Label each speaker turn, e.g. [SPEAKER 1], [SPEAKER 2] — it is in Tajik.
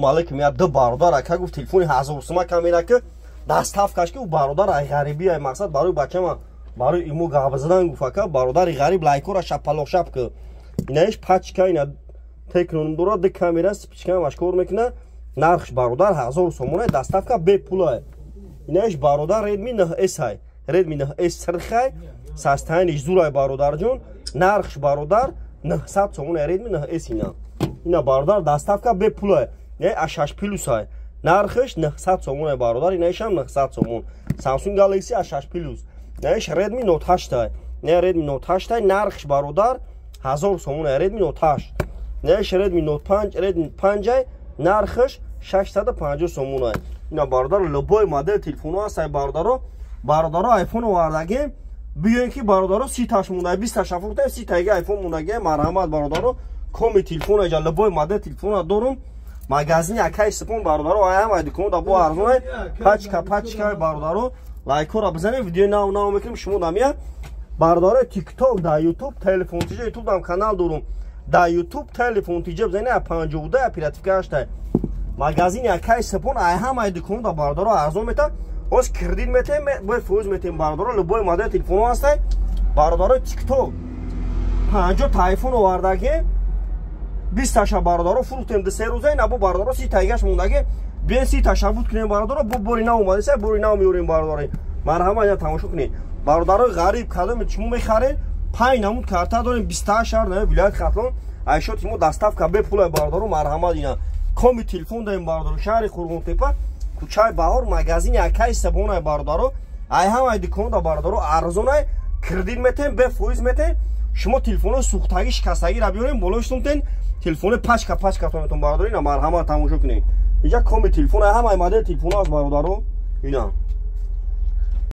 [SPEAKER 1] Алейкум, я ду бародар ака гуфт, телефони 1000 сума камера ки доставкаш ки, бародар ай ғарибӣ, ай мақсад барои бачама, барои имо гап задан гуфт. Ака, бародари ғариб, лайкора шапалоқшап ки. Инаиш пачка, ина Текнон дора, ду камера, вспышка маш кор мекуна. Нархш, бародар, 1000 сомона, доставка бепулай. Инаиш, бародар, Redmi 9S ай, Redmi 9S сирхай, состояниш зурай, бародарҷон. Нархш, бародар, 900 сомона, Redmi 9S. Ина, бародар, доставка бепулай. Не, А6 Плюс ай, нархш 900 сомон, бародар. Инаишам 900 сомон, Samsung Galaxy A6 Plus. Наиш Redmi Note 8 ай, не, Redmi Note 8 ай, нархш, бародар, 1000 сомон, Redmi Note 8. Наиш Redmi Note 5, Redmi 5 ай, нархш 650 сомон ай. Ина, бародар, любой модел телефоно ҳаст ай, бародаро. Бародаро, iPhone овардагем, биёен ки, бародаро, 30 таш монда, 20 таш фурӯхтем, 30 таги iPhone мондагем. Марҳамат, бародаро, коми телефон аҷа, любой модел телефона дорум. Магазини акаи Сипон, бародаро, ай ҳамай дукон да бо арзонай, пачка пачка. Бародаро, лайкора бизанем, видеои нав нав мекунем шумо дамия. Бародаро, Тикток да Ютуб Телефон Тиҷа, Ютуб дам канал дорум, да Ютуб Телефон Тиҷа бизанем, 52 оперативка ҳаштай. Магазини акаи Сипон ай ҳамай дукон да, бародаро, арзон мета. Оз кредит метем, бо фоиз метем, бародаро. Любой модел телефоно ҳастай. Бародаро, Тикток, 50 айфон овардагем, 20 таша, бародаро, фурӯхтем 2-3 рӯза. Ина бо, бародаро, 30 тагаш мондаге, биен, 30 таша буд кунем, бародаро. Бо бори нав омадаса, бори нав меорем, бародаро. Марҳамат, ина тамошо кунед. Бародарои ғариб, кадоме шумо мехаред, панҷ намуд карта дорем, 28 шаҳр на вилояти Хатлон айшоти мо доставка бепулай, бародаро. Марҳамат, ина коми телефон даем, бародаро. Шаҳри Қурғонтепа, кӯчаи Баҳор, магазини акаи Сабонай, бародаро. Ай ҳамай дуконда, бародаро, арзонай, кредит метем, бефоиз метем. Шумо телефонои сӯхтагӣ, шикастагиро биёрем, болои телефони пачка пачка тонетон, бародаро. Ина, марҳамат, тамошо кунед. Инҷа коми телефон, ҳамаи модели телефон аст, бародаро, ина.